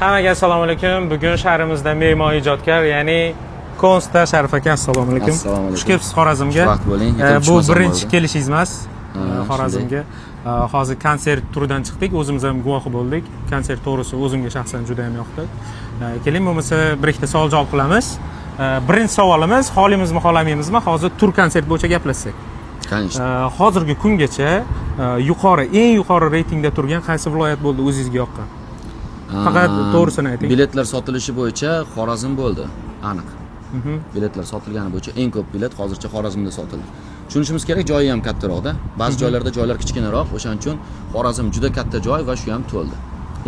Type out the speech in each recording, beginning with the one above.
Hammaga assalomu alaykum. Bugun shahrimizda mehmon ijodkor, ya'ni Konsta Sharif aka, assalomu alaykum. Assalomu alaykum. Xush kelibsiz Xorazmga. Xushvaqt bo'ling. Bu Tushmasam birinchi bo'ldi. kelishingiz emas Ha, Xorazmga. Hozir konsert turidan chiqdik, o'zimiz ham guvohi bo'ldik. Konsert to'g'risi o'zimga shaxsan juda ham yoqdi. Keling, bo'lmasa bir ikkita savol javob qilamiz. Birinchi savolimiz, xohlaymizmi, xohlamaymizmi, hozir tur konsert bo'yicha gaplashsak. Конечно. Hozirgi kungacha yuqori, eng yuqori reytingda turgan qaysi viloyat bo'ldi o'zingizga yoqqan? Faqat to'g'risini ayting. Biletlar sotilishi bo'yicha Xorazm bo'ldi, aniq. Biletlar sotilgani bo'yicha eng ko'p bilet hozircha Xorazmda sotildi. Tushunishimiz kerak, joyi ham kattaroqda. Ba'zi joylarda joylar kichkinaroq, o'shaning uchun Xorazm juda katta joy va shu ham to'ldi.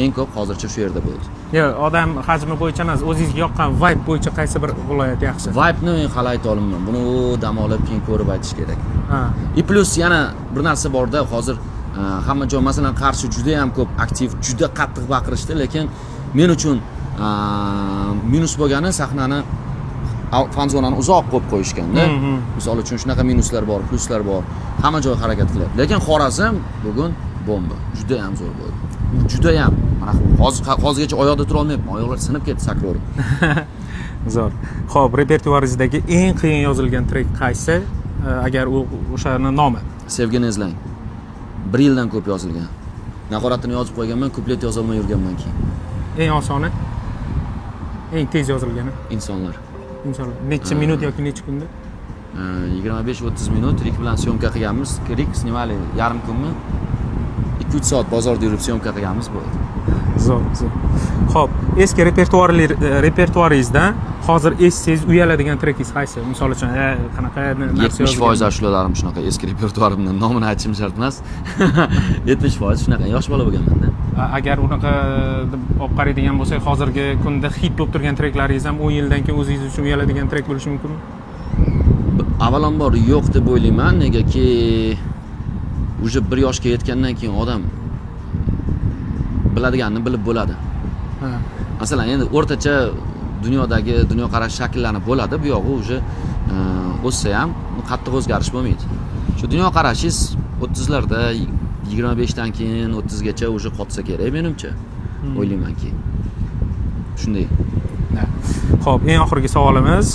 Eng ko'p hozircha shu yerda bo'ldi. Yo'q, odam hajmi bo'yicha emas, o'zingizga yoqqan vibe bo'yicha qaysi bir viloyat yaxshi? Vibe'ni men hali ayta olmayman. Buni u dam olib keyin ko'rib aytish kerak. Ha. И плюс yana bir narsa borda, hozir hamma joy, masalan, Qarshi juda ham ko'p aktiv, juda qattiq baqirishdi, lekin men uchun minus bo'lgani sahnani fanzonani uzoq qo'yib qo'yishganda. Misol uchun, shunaqa minuslar bor, plyuslar bor. Hamma joy harakat qilyapti. Lekin Xorazm bugun bomba. Juda ham zo'r bo'ldi. Juda ham. Mana hozir hozirgacha oyoqda tura olmayapman. Oyoqlar sinib ketdi sakraverib. Zo'r. Xo'p, repertuaringizdagi eng qiyin yozilgan trek qaysi? Agar u o'shani nomi. Sevgini izlang. Bir yildan ko'p yozilgan. Naqoratini yozib qo'yganman, kuplet yozolmay yurganman keyin. Eng osoni? Eng tez yozilgani? Insonlar. Insonlar. Necha minut yoki necha kunda? 25-30 minut Rik bilan съёмка qilganmiz. Rik снимали yarim kunmi? 2-3 soat bozorda yurib съёмка qilganmiz, bo'ldi. Zo'r, zo'r. Xo'p, eski repertuaringizdan hozir eshitsangiz uyaladigan trekingiz qaysi? Misol uchun, qanaqa narsa 70% yozgan? ashulalarim shunaqa eski repertuarimdan, nomini aytishim shart emas. 70% shunaqa, yosh bola bo'lganmanda. Agar unaqa deb olib qaraydigan bo'lsak, hozirgi kunda hit bo'lib turgan treklaringiz ham 10 yildan keyin o'zingiz uchun uyaladigan trek bo'lishi mumkinmi? Avvalambor yo'q deb o'ylayman, negaki уже bir yoshga yetgandan keyin odam biladiganini bilib bo'ladi. Masalan, endi o'rtacha dunyodagi dunyoqarash shakllanib bo'ladi, bu yog'i уже o'ssa ham qattiq o'zgarish bo'lmaydi. Shu dunyoqarashingiz 30 larda, 25 dan keyin 30 gacha уже qotsa kerak menimcha. O'ylaymanki. Shunday. Xo'p, eng oxirgi savolimiz,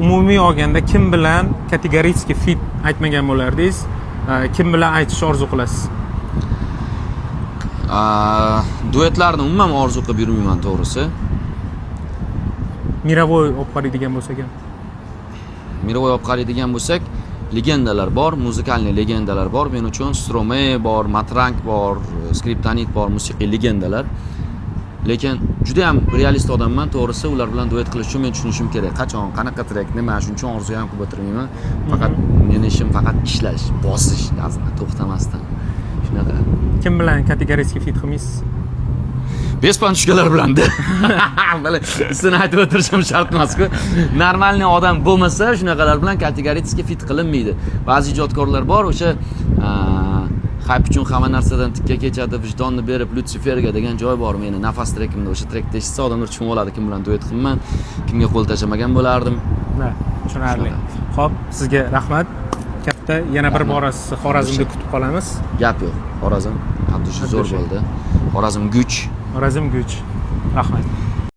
umumiy olganda kim bilan категорически feat aytmagan bo'lardingiz? Kim bilan aytishni orzu qilasiz? Duetlarni umuman orzu qilib yurmayman, to'g'risi. Мировой olib qaraydigan bo'lsak ham. Мировой olib qaraydigan bo'lsak, legendalar bor, музыкальный legendalar bor. Men uchun Stromae bor, Matrank bor, Skriptonit bor, musiqiy legendalar. Lekin juda ham realist odamman, to'g'risi, ular bilan duet qilish uchun men tushunishim kerak. Qachon, qanaqa trek, nima, shuning uchun orzu ham qilib o'tirmayman. Faqat meni ishim faqat ishlash, bosish, to'xtamasdan. Shunaqa. Kim bilan категорически feat qilmaysiz? Беспонтушка lar bilan-da. Bale, ismini aytib o'tirishim shart emas-ku. Нормальный odam bo'lmasa, shunaqalar bilan категорически feat qilinmaydi. Ba'zi ijodkorlar bor, o'sha hayp uchun hamma narsadan tikka kechadi, vijdonni berib Lyutsiferga degan joy bor meni nafas trekimda. O'sha trekni eshitsa odamlar tushunib oladi, kim bilan duet qilman, kimga qo'l tashlamagan bo'lardim. Ha, tushunarli. Xo'p, sizga rahmat. Katta, yana bir Rahmat. bora sizni Xorazmda kutib qolamiz. Gap yo'q. Xorazm от души zo'r От души. bo'ldi. Xorazm guch. Xorazm guch. Rahmat.